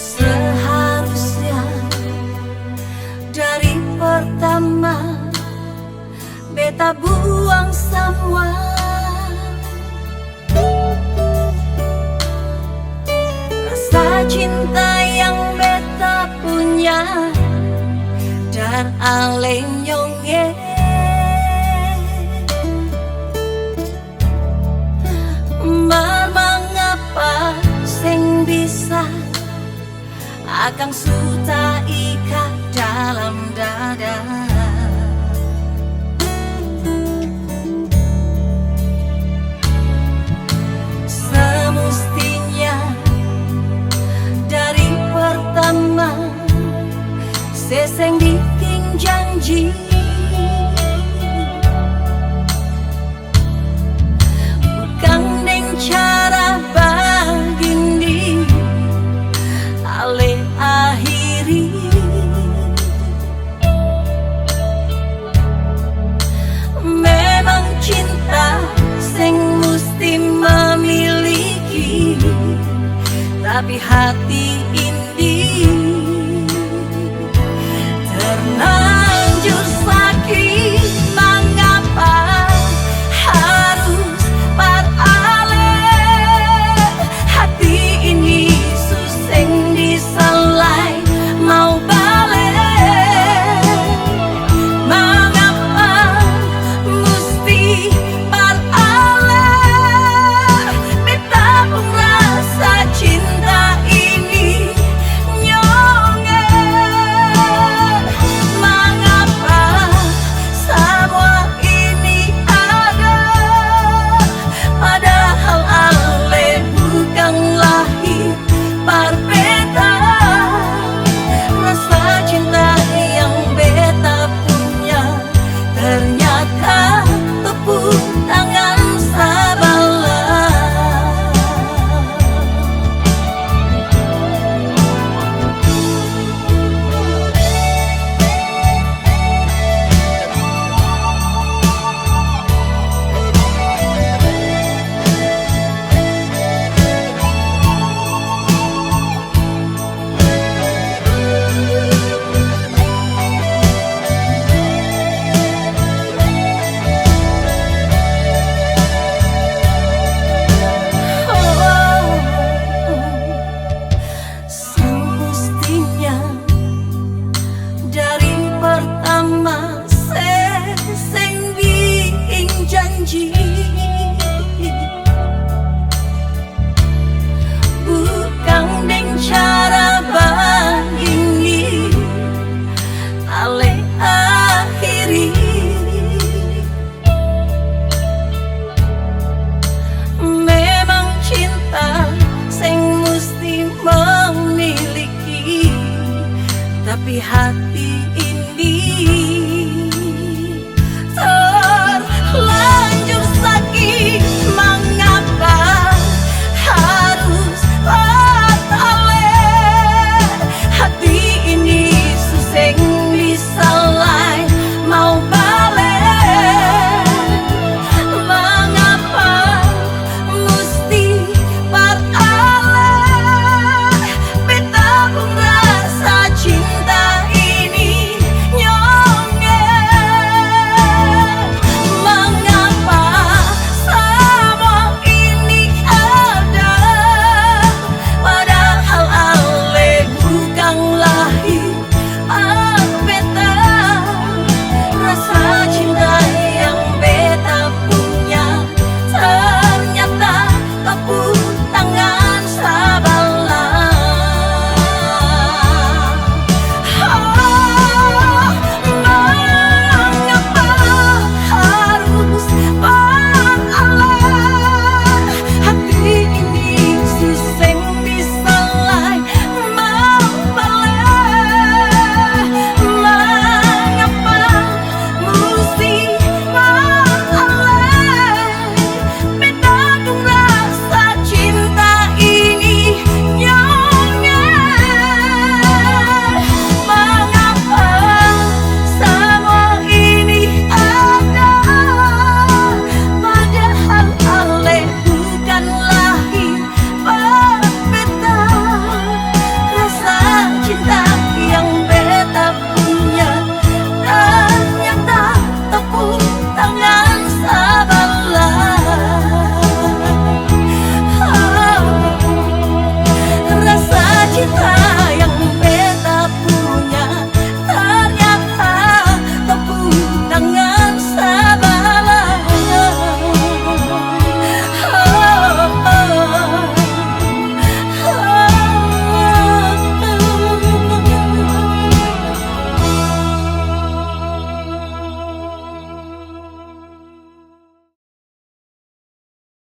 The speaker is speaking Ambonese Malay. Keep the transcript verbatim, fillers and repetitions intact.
Seharusnya dari pertama beta buang samua rasa cinta yang beta punya dar ale nyong e. Mar mangapa seng bisa akang su taika dalam dada? Semustinya dari pertama se seng biking janji. Bukang deng cara bagini ale ahiri. Memang cinta seng musti mamiliki, tapi hati ini terlanjur saki, mangapa harus par ale? Hati ini su seng bisa lai mau bale. Mangapa musti par ale? Beta pung rasa cinta ini nyong e, mangapa samua ini ada? Padahal ale bukang lahir par beta. Rasa cinta yang beta punya ternyata tepuk tangan sabalah. Semestinya dari pertama se seng biking janji. Bukang deng cara bagini ale akhiri. Memang cinta seng musti memiliki, tapi hati